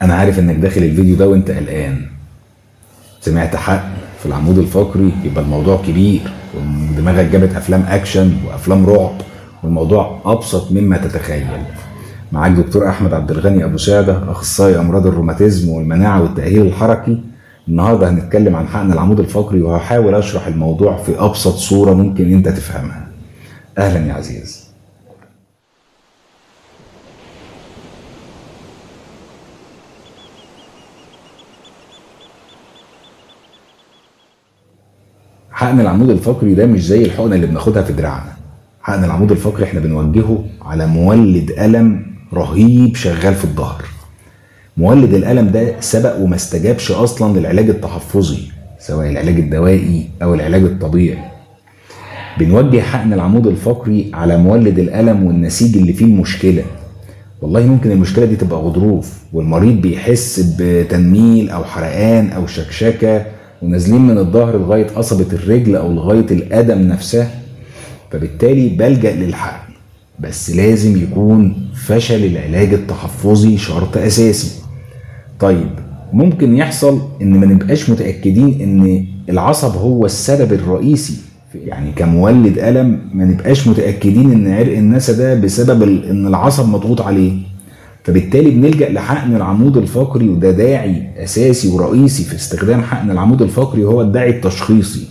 انا عارف انك داخل الفيديو ده وانت قلقان. سمعت حق في العمود الفقري يبقى الموضوع كبير، ودماغك جابت افلام اكشن وافلام رعب، والموضوع ابسط مما تتخيل. معاك دكتور احمد عبد الغني ابو سعدة، اخصائي امراض الروماتيزم والمناعة والتاهيل الحركي. النهارده هنتكلم عن حقن العمود الفقري، وهحاول اشرح الموضوع في ابسط صوره ممكن انت تفهمها. اهلا يا عزيز. حقن العمود الفقري ده مش زي الحقنة اللي بناخدها في دراعنا. حقن العمود الفقري احنا بنوجهه على مولد ألم رهيب شغال في الظهر. مولد الألم ده سبق وما استجابش أصلا للعلاج التحفظي، سواء العلاج الدوائي أو العلاج الطبيعي. بنوجه حقن العمود الفقري على مولد الألم والنسيج اللي فيه المشكلة. والله ممكن المشكلة دي تبقى غضروف، والمريض بيحس بتنميل أو حرقان أو شكشكة ونازلين من الظهر لغاية قصبة الرجل أو لغاية القدم نفسها، فبالتالي بلجأ للحقن. بس لازم يكون فشل العلاج التحفظي شرط أساسي. طيب ممكن يحصل إن ما نبقاش متأكدين إن العصب هو السبب الرئيسي، يعني كمولد ألم ما نبقاش متأكدين إن عرق النسا ده بسبب إن العصب مضغوط عليه، فبالتالي بنلجأ لحقن العمود الفقري. وده داعي أساسي ورئيسي في استخدام حقن العمود الفقري، وهو الداعي التشخيصي،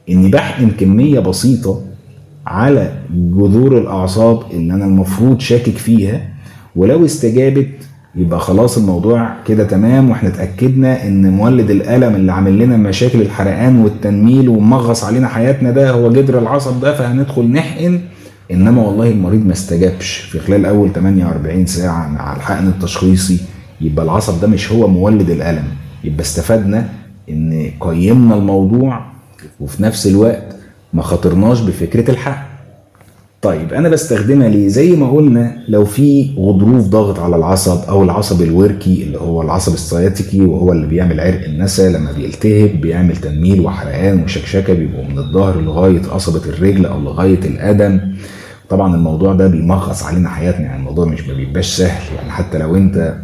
إني بحقن كمية بسيطة على جذور الأعصاب اللي أنا المفروض شاكك فيها، ولو استجابت يبقى خلاص الموضوع كده تمام، واحنا اتأكدنا إن مولد الألم اللي عامل لنا مشاكل الحرقان والتنميل ومغص علينا حياتنا ده هو جذر العصب ده، فهندخل نحقن. انما والله المريض ما استجابش في خلال اول 48 ساعة مع الحقن التشخيصي، يبقى العصب ده مش هو مولد الالم. يبقى استفدنا ان قيمنا الموضوع، وفي نفس الوقت ما خاطرناش بفكره الحقن. طيب انا بستخدمها ليه؟ زي ما قلنا لو في غضروف ضاغط على العصب او العصب الوركي اللي هو العصب السياتيكي، وهو اللي بيعمل عرق النسا، لما بيلتهب بيعمل تنميل وحرقان وشكشكه، بيبقوا من الظهر لغاية قصبه الرجل او لغاية القدم. طبعا الموضوع ده بيمغص علينا حياتنا، يعني الموضوع مش ما بيبقاش سهل، يعني حتى لو انت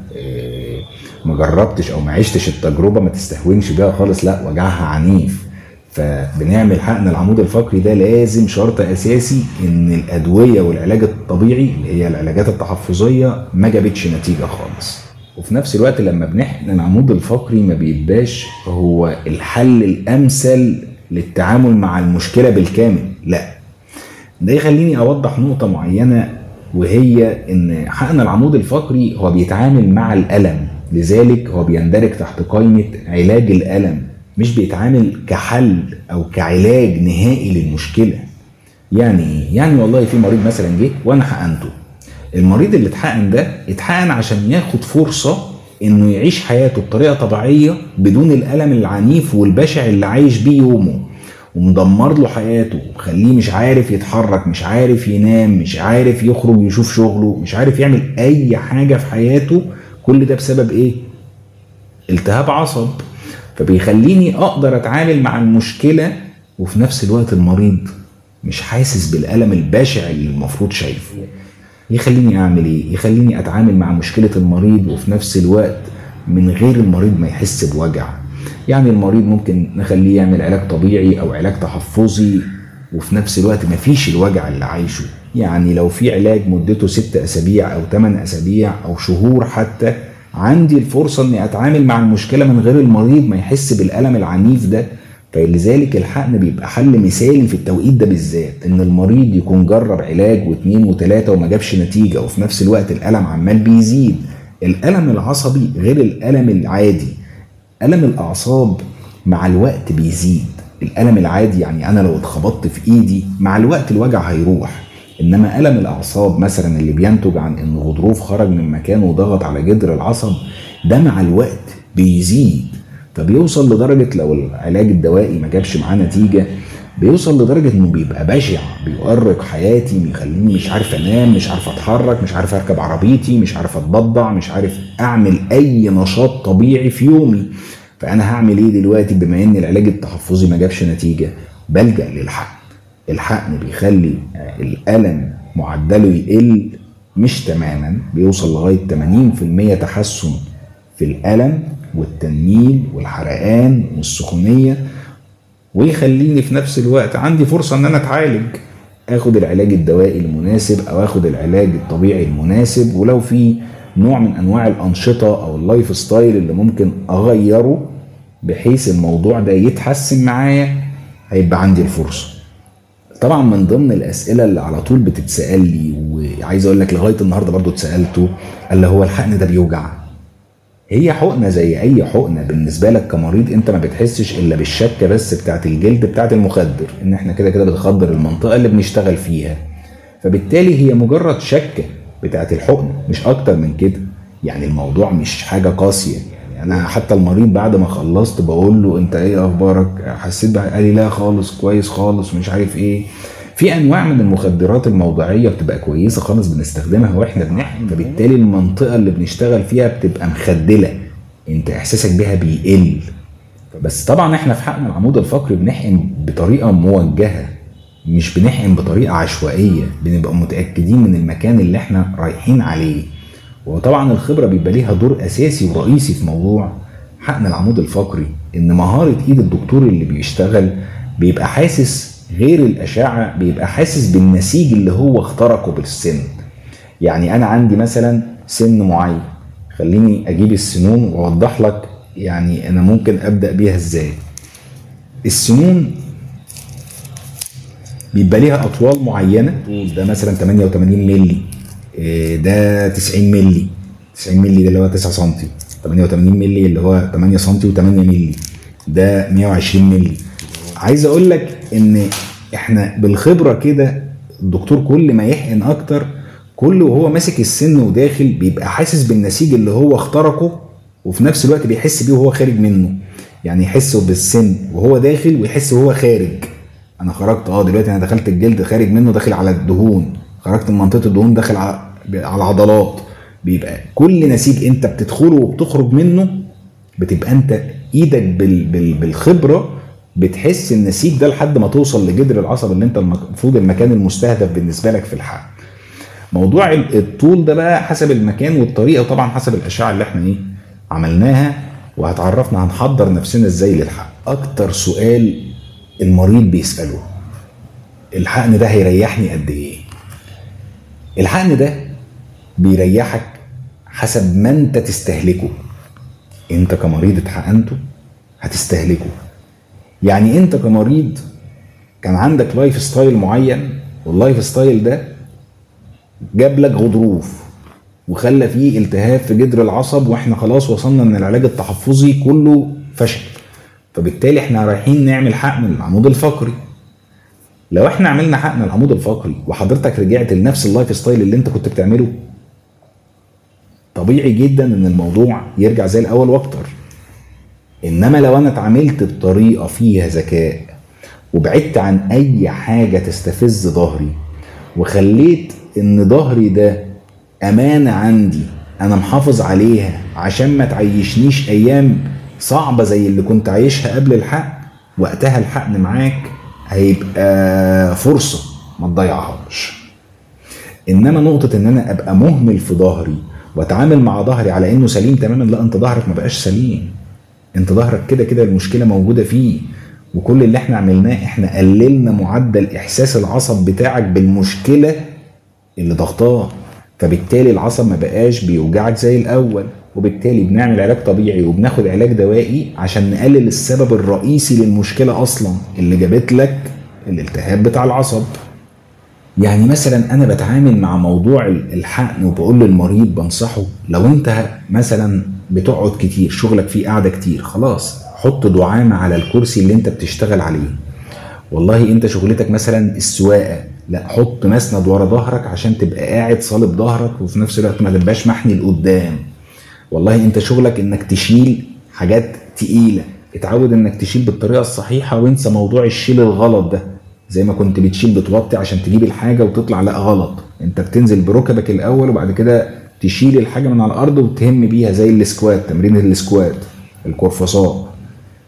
ما جربتش او ما عشتش التجربة ما تستهونش بيها خالص، لا وجعها عنيف. فبنعمل حقن العمود الفقري ده لازم شرط اساسي ان الادوية والعلاج الطبيعي اللي هي العلاجات التحفظيه ما جابتش نتيجة خالص. وفي نفس الوقت لما بنحقن العمود الفقري ما بيبقاش هو الحل الامثل للتعامل مع المشكلة بالكامل، لا. ده يخليني اوضح نقطة معينة، وهي ان حقن العمود الفقري هو بيتعامل مع الالم، لذلك هو بيندرج تحت قائمة علاج الالم، مش بيتعامل كحل او كعلاج نهائي للمشكلة. يعني ايه؟ يعني والله في مريض مثلا جه وانا حقنته، المريض اللي اتحقن ده اتحقن عشان ياخد فرصة انه يعيش حياته بطريقة طبيعية بدون الالم العنيف والبشع اللي عايش بيه يومه، ومدمر له حياته ومخليه مش عارف يتحرك، مش عارف ينام، مش عارف يخرج يشوف شغله، مش عارف يعمل اي حاجة في حياته. كل ده بسبب ايه؟ التهاب عصب. فبيخليني اقدر اتعامل مع المشكلة، وفي نفس الوقت المريض مش حاسس بالالم البشع اللي المفروض شايفه. يخليني اعمل ايه؟ يخليني اتعامل مع مشكلة المريض وفي نفس الوقت من غير المريض ما يحس بوجع. يعني المريض ممكن نخليه يعمل علاج طبيعي او علاج تحفظي، وفي نفس الوقت مفيش الوجع اللي عايشه. يعني لو في علاج مدته 6 اسابيع او 8 اسابيع او شهور حتى، عندي الفرصة اني اتعامل مع المشكلة من غير المريض ما يحس بالألم العنيف ده. فلذلك الحقن بيبقى حل مثالي في التوقيت ده بالذات، ان المريض يكون جرب علاج و2 و3 وما جابش نتيجة، وفي نفس الوقت الألم عمال بيزيد. الألم العصبي غير الألم العادي، ألم الأعصاب مع الوقت بيزيد. الألم العادي يعني أنا لو اتخبطت في إيدي مع الوقت الوجع هيروح، إنما ألم الأعصاب مثلا اللي بينتج عن إن غضروف خرج من مكانه وضغط على جدر العصب ده مع الوقت بيزيد، فبيوصل لدرجة لو العلاج الدوائي ما جابش معاه نتيجة بيوصل لدرجة إنه بيبقى بشع، بيؤرق حياتي، بيخليني مش عارف أنام، مش عارف أتحرك، مش عارف أركب عربيتي، مش عارف أتبضع، مش عارف أعمل أي نشاط طبيعي في يومي. فأنا هعمل إيه دلوقتي بما إن العلاج التحفظي ما جابش نتيجة؟ بلجأ للحقن. الحقن بيخلي الألم معدله يقل، مش تماما، بيوصل لغاية 80% تحسن في الألم والتنميل والحرقان والسخونية، ويخليني في نفس الوقت عندي فرصة ان انا اتعالج، اخد العلاج الدوائي المناسب او اخد العلاج الطبيعي المناسب، ولو في نوع من انواع الانشطة او ال lifestyle اللي ممكن اغيره بحيث الموضوع ده يتحسن معايا هيبقى عندي الفرصة. طبعا من ضمن الاسئلة اللي على طول بتتسال لي، وعايز اقول لك لغاية النهارده برضو اتسالته، اللي هو الحقن ده بيوجع؟ هي حقنه زي اي حقنه بالنسبة لك كمريض، انت ما بتحسش الا بالشكه بس بتاعت الجلد بتاعت المخدر، ان احنا كده كده بنخدر المنطقة اللي بنشتغل فيها، فبالتالي هي مجرد شكه بتاعت الحقنة مش اكتر من كده. يعني الموضوع مش حاجة قاسية. يعني انا حتى المريض بعد ما خلصت بقول له انت ايه اخبارك، حسيت بقى؟ قال لي لا خالص كويس خالص مش عارف ايه. في انواع من المخدرات الموضعيه بتبقى كويسة خالص بنستخدمها واحنا بنحقن، فبالتالي المنطقة اللي بنشتغل فيها بتبقى مخدله، انت احساسك بيها بيقل. بس طبعا احنا في حقن العمود الفقري بنحقن بطريقة موجهة، مش بنحقن بطريقة عشوائية، بنبقى متاكدين من المكان اللي احنا رايحين عليه. وطبعا الخبرة بيبقى ليها دور اساسي ورئيسي في موضوع حقن العمود الفقري، ان مهارة ايد الدكتور اللي بيشتغل بيبقى حاسس غير الاشعة، بيبقى حاسس بالنسيج اللي هو اخترقه بالسن. يعني انا عندي مثلا سن معين، خليني اجيب السنون واوضح لك يعني انا ممكن ابدا بيها ازاي. السنون بيبقى ليها اطوال معينة، ده مثلا 88 مللي، ده 90 مللي، 90 مللي ده اللي هو 9 سم، 88 مللي اللي هو 8 سم و8 مللي، ده 120 مللي. عايز اقول لك ان احنا بالخبرة كده الدكتور كل ما يحقن اكتر، كل وهو ماسك السن وداخل بيبقى حاسس بالنسيج اللي هو اخترقه، وفي نفس الوقت بيحس بيه وهو خارج منه. يعني يحس بالسن وهو داخل ويحس وهو خارج. انا خرجت دلوقتي انا دخلت الجلد، خارج منه داخل على الدهون، خرجت من منطقة الدهون داخل على العضلات. بيبقى كل نسيج انت بتدخله وبتخرج منه بتبقى انت ايدك بالخبرة بتحس النسيج ده لحد ما توصل لجدر العصب اللي انت المفروض المكان المستهدف بالنسبة لك في الحقن. موضوع الطول ده بقى حسب المكان والطريقة، وطبعا حسب الاشعة اللي احنا عملناها، وهتعرفنا هنحضر نفسنا ازاي للحقن. اكتر سؤال المريض بيساله، الحقن ده هيريحني قد ايه؟ الحقن ده بيريحك حسب ما انت تستهلكه. انت كمريض اتحقنته هتستهلكه. يعني انت كمريض كان عندك lifestyle معين، وال lifestyle ده جاب لك غضروف وخلى فيه التهاب في جدر العصب، واحنا خلاص وصلنا ان العلاج التحفظي كله فشل، فبالتالي احنا رايحين نعمل حقن العمود الفقري. لو احنا عملنا حقن العمود الفقري وحضرتك رجعت لنفس ال lifestyle اللي انت كنت بتعمله، طبيعي جدا ان الموضوع يرجع زي الاول واكتر. انما لو انا اتعاملت بطريقة فيها ذكاء وبعدت عن اي حاجة تستفز ظهري، وخليت ان ظهري ده امانه عندي انا محافظ عليها عشان ما تعيشنيش ايام صعبة زي اللي كنت عايشها قبل الحقن، وقتها الحقن معاك هيبقى فرصة ما تضيعهاش. انما نقطة ان انا ابقى مهمل في ظهري واتعامل مع ظهري على انه سليم تماما، لا، انت ظهرك ما بقاش سليم، انت ظهرك كده كده المشكلة موجودة فيه، وكل اللي احنا عملناه احنا قللنا معدل احساس العصب بتاعك بالمشكلة اللي ضغطاه، فبالتالي العصب ما بقاش بيوجعك زي الاول، وبالتالي بنعمل علاج طبيعي وبناخد علاج دوائي عشان نقلل السبب الرئيسي للمشكلة اصلا اللي جابت لك الالتهاب بتاع العصب. يعني مثلا انا بتعامل مع موضوع الحقن وبقول للمريض بنصحه، لو انت مثلا بتقعد كتير، شغلك فيه قاعدة كتير، خلاص حط دعامة على الكرسي اللي انت بتشتغل عليه. والله انت شغلتك مثلا السواقة، لا، حط مسند ورا ظهرك عشان تبقى قاعد صالب ظهرك وفي نفس الوقت ما تبقاش محني لقدام. والله انت شغلك انك تشيل حاجات تقيلة، اتعود انك تشيل بالطريقة الصحيحة وانسى موضوع الشيل الغلط ده، زي ما كنت بتشيل بتوطي عشان تجيب الحاجة وتطلع، لا غلط، انت بتنزل بركبك الاول وبعد كده تشيل الحاجة من على الارض وتهم بيها، زي ال squat، تمرين ال squat، القرفصاء.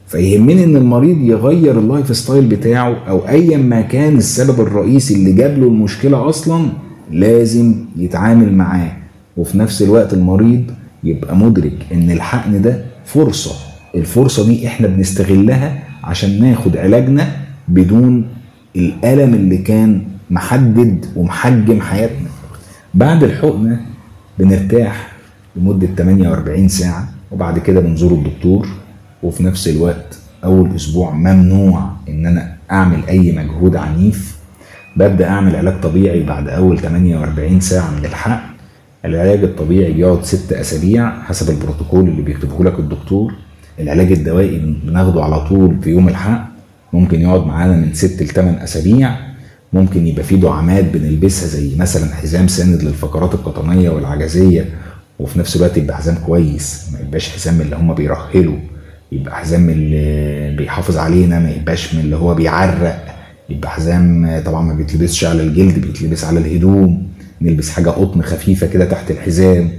فيهمني ان المريض يغير ال lifestyle بتاعه او ايا ما كان السبب الرئيسي اللي جاب له المشكلة اصلا، لازم يتعامل معاه. وفي نفس الوقت المريض يبقى مدرك ان الحقن ده فرصة، الفرصة دي احنا بنستغلها عشان ناخد علاجنا بدون الألم اللي كان محدد ومحجم حياتنا. بعد الحقنة بنرتاح لمدة 48 ساعة، وبعد كده بنزور الدكتور. وفي نفس الوقت أول أسبوع ممنوع إن أنا أعمل أي مجهود عنيف. ببدأ أعمل علاج طبيعي بعد أول 48 ساعة من الحقن. العلاج الطبيعي بيقعد 6 أسابيع حسب البروتوكول اللي بيكتبه لك الدكتور. العلاج الدوائي بناخده على طول في يوم الحقن، ممكن يقعد معانا من 6 ل 8 أسابيع. ممكن يبقى فيه دعامات بنلبسها زي مثلا حزام ساند للفقرات القطنية والعجزية، وفي نفس الوقت يبقى حزام كويس، ما يبقاش حزام اللي هم بيرهلوا، يبقى حزام اللي بيحافظ علينا، ما يبقاش من اللي هو بيعرق، يبقى حزام طبعا ما بيتلبسش على الجلد، بيتلبس على الهدوم. نلبس حاجة قطن خفيفة كده تحت الحزام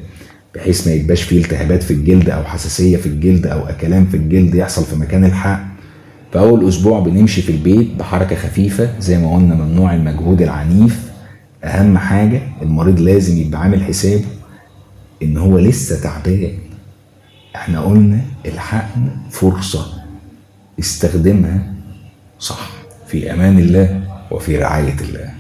بحيث ما يبقاش فيه التهابات في الجلد أو حساسية في الجلد أو أكلام في الجلد يحصل في مكان الحقن. فأول أسبوع بنمشي في البيت بحركة خفيفة، زي ما قلنا ممنوع المجهود العنيف. أهم حاجة المريض لازم يبقى عامل حسابه إن هو لسه تعبان. احنا قلنا الحقن فرصة، استخدمها صح. في أمان الله وفي رعاية الله.